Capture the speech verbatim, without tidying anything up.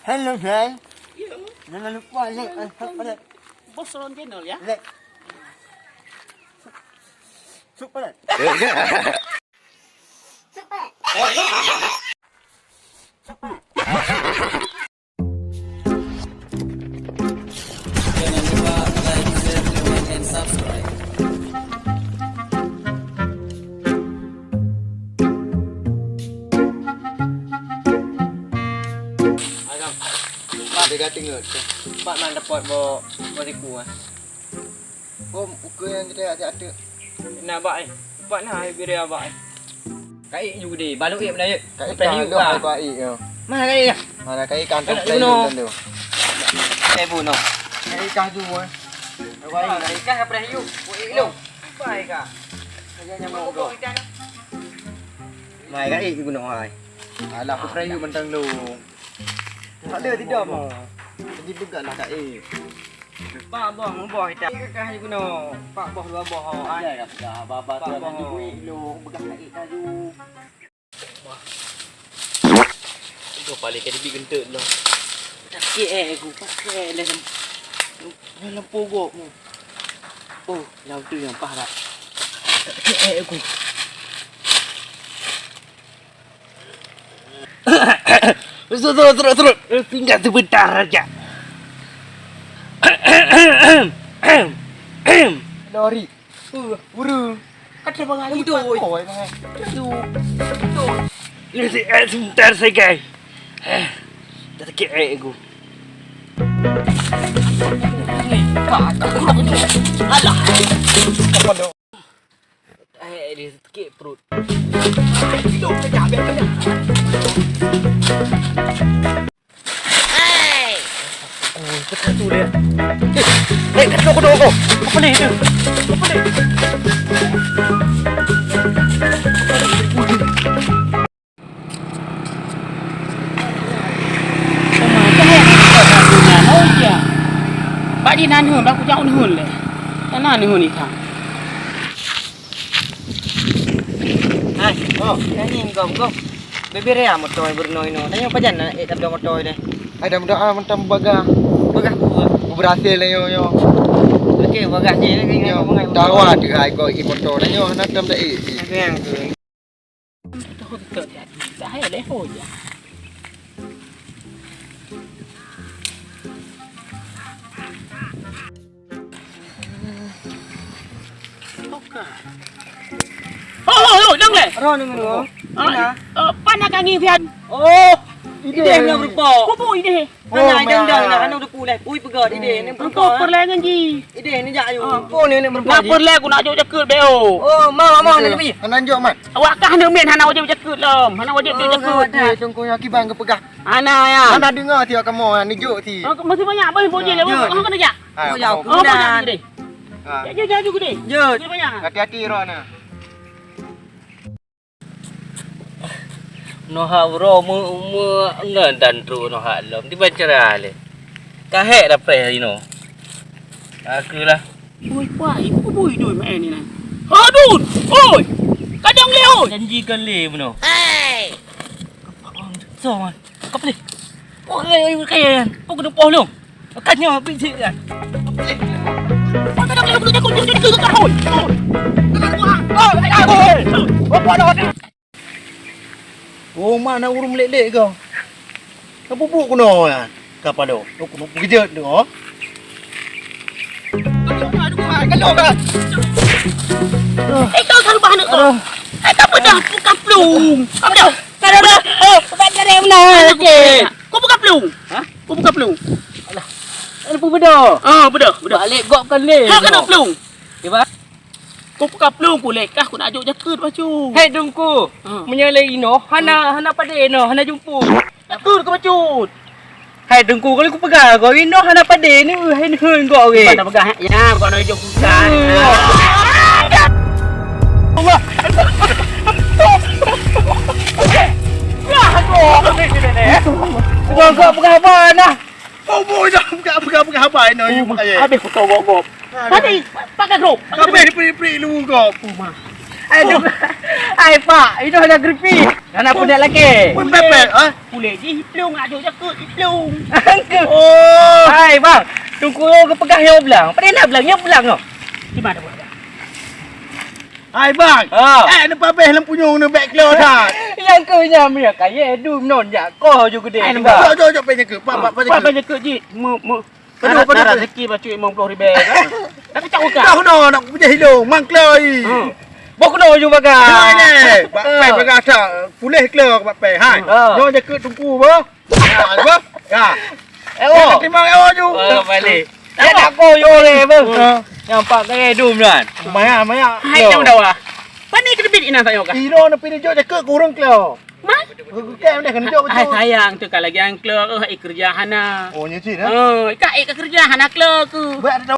Hello guys. Jangan lupa like and subscribe. Bos Ron Channel ya. Like. Subscribe. Jangan lupa like, share, comment, and subscribe. Agam, pat dega teungeut. Pat man dapot bo, bo siku ah. Bom, ukeue nyang geude até-até. Na bak eh. Pat na ai bire abak eh. Kaék ju geude, balu ék beuna yeuh. Kaék Preh ka yeuh, lôn ah. Kaék ka ék nyoe. Mana kaék? Mana kaék kantong Preh yeuh nyoe. Kaék bu nyoe. Kaék ka ju, eh. Kaék ka Preh yeuh. Ku ék lôn. Pai ka. Aja nyang mau go. Mai kaék ju nyoe ai. Alah, ku Preh yeuh mantong lôn. Tak ada, tidak mau. Jadi peugah lah kaék. Pak boh, muboh ita. Kah ju keunoe. Pak boh dua boh, oh, ai. Dah, dah, dah, baba tu dah duit lu, peugah nak ék kaju. Itu paling ka dibi genteuk lu. Sakét eh, aku pakai dalam, dalam pogok mu. Oh, yang tu yang parah. Sakét eh, aku. Terus, terus, terus, terus. Eh, tinggal sebentar aja. Lori. Uh, buru. Kata bangai itu. Oh, bangai. Aduh. Ini si, eh, sebentar saja. Eh, tak sakit eh, aku. Alah. Eh, dia sakit perut. Oh, itu satu dia. Eh, eh, kedua, kedua, kedua. Apa ni itu? Apa ni? Bak di nan hon, bak kujak un hon leh. Nan hon ikan. Hai, oh, nani gom gom. Bebe rea moto Bruno ino. Tanyoe pajan na ék tabda moto deh. Ada mudah ah mantap bagah. Bagah ku. Ku berhasil tanyoe nyoe. Okey, bagah je lagi. Nyoe, tawa tu hai ko i moto tanyoe hana tam dah ék. Yang tu. Tahu tu tak jadi. Tak hai leh ho je. Oka. Oh, oh, oh, dang leh. Ro ni ngono. Ah, eh, pan nak kangi pian. Oh, ideh. Ideh nak berupa. Kubu ideh. Oh, hana ideh dah, hana udah pulai. Ui, peugah ideh ni berupa. Engkau perlai ngan ji. Ideh ni jak ayu. Ah. Oh, ni, ni berupa. Nak perlai aku nak jok jakut beo. Oh, mau, mau, nak pergi. Hana jok, Mat. Awak kah hana men hana wajib jakut lom. Hana wajib jok jakut. Tungku yang kibang ke peugah. Hana ya. Hana dengar tiap kamu, hana jok ti. Oh, masih banyak boh bojil. Ya. Oh, kena jak. Ah, oh, ya, oh, aku dah. Ah. Jaju, jaju gede. Jut. Dia banyak. Hati-hati roh na. Noha uroe meu, meu ngon dan trok noha lom. Di bancara le. Kahek dah preh ino. Aku lah. Oi, puai, ibu bui doi main ni nah. Adun! Oi! Kadang le oi. Janji kan le meno. Hei. So, man. Kau pilih. Oh, kaya, kaya, kaya. Kau kena poh lu. Kan nyo, pi cik kan. Kau tak boleh, aku tak jago, aku tak jago, kau. Oh, mana urung lek-lek kau. Kau bubuk kuno ya. Kau palo. Aku nak peujeuet tu, oh. Kalau kan. Eh, kau kan bahan tu. Eh, tak pernah buka pelung. Kau dah. Kada, kada. Oh, bukan kada yang benar. Okey. Kau buka pelung. Ha? Kau buka pelung. Alah. Ada pun beda. Ah, beda, beda. Balik gop kan ni. Ha, kada pelung. Kiban? Kau buka pelung ku lekah ku nak ajok jakut bacut. Hai dungku. Ha. Meunyoe lé inoe hana, hana padé inoe, hana jumpu. Jakut kau bacut. Hai dungku, kalau ku peugah kau inoe hana padé ni, hai neun kau ke. Bukan dah peugah, ya, kau nak jok bukan. Allah. Lah kau. Kau, kau peugah apa nah? Oh, boh dah peugah, peugah, peugah apa inoe? Habis kau gop-gop. Tadi pakai grup. Habis peri-peri lu gop. Oh, ma. Aduh. Hai, Pak, itu hanya keripik. Hana peudak lakèe. Pun pepek, ha? Puléh jih iplong, aduh, jakeuet iplong. Angke. Oh. Hai, Bang. Teungku geupeugah nyoe blang. Padahai na blang, nyoe blang nyoe. Di mana, Bang? Hai, Bang. Ha. Eh, ni pabeh lam punyueng ni bèk klo that. Nyang keu nyam ya, kayèe dum non jak koh ju geudeh. Hai, Bang. Jok, jok, jok, pèng jakeuet. Pak, pak, pèng jakeuet. Pak, pèng jakeuet jih. Mu, mu. Aduh, anak, anak rezeki bacut limong puluh ribèe kan? Tapi tak buka. Dah kena nak pujah hidung, mangkloi. Hmm. Boh kena ju bagah. Hai, ni. Bak pèng bagah tak. Puléh klo bak pèng. Hai. Ha. Nyoe jakeuet teungku, boh. Ha, boh. Ya. Eh, oh. Terima, eh, oh, ju. Oh, balik. Eh, tak kau, yo, le, boh. Ha. Nampak gaya dum, kan? Maya, maya. Hai, yang dawa. Pani kena bit ina saya, kan? Iro na pini jok jakeuet kurang klo. Man? Gugukèe deh, keuneuk jok beutôi. Ai, sayang teuh ka lagèe nyang klo, eh, i keureuja hana. Oh, nyoe cit, eh? Oh, ka i keureuja hana klo ku. Beuh, ada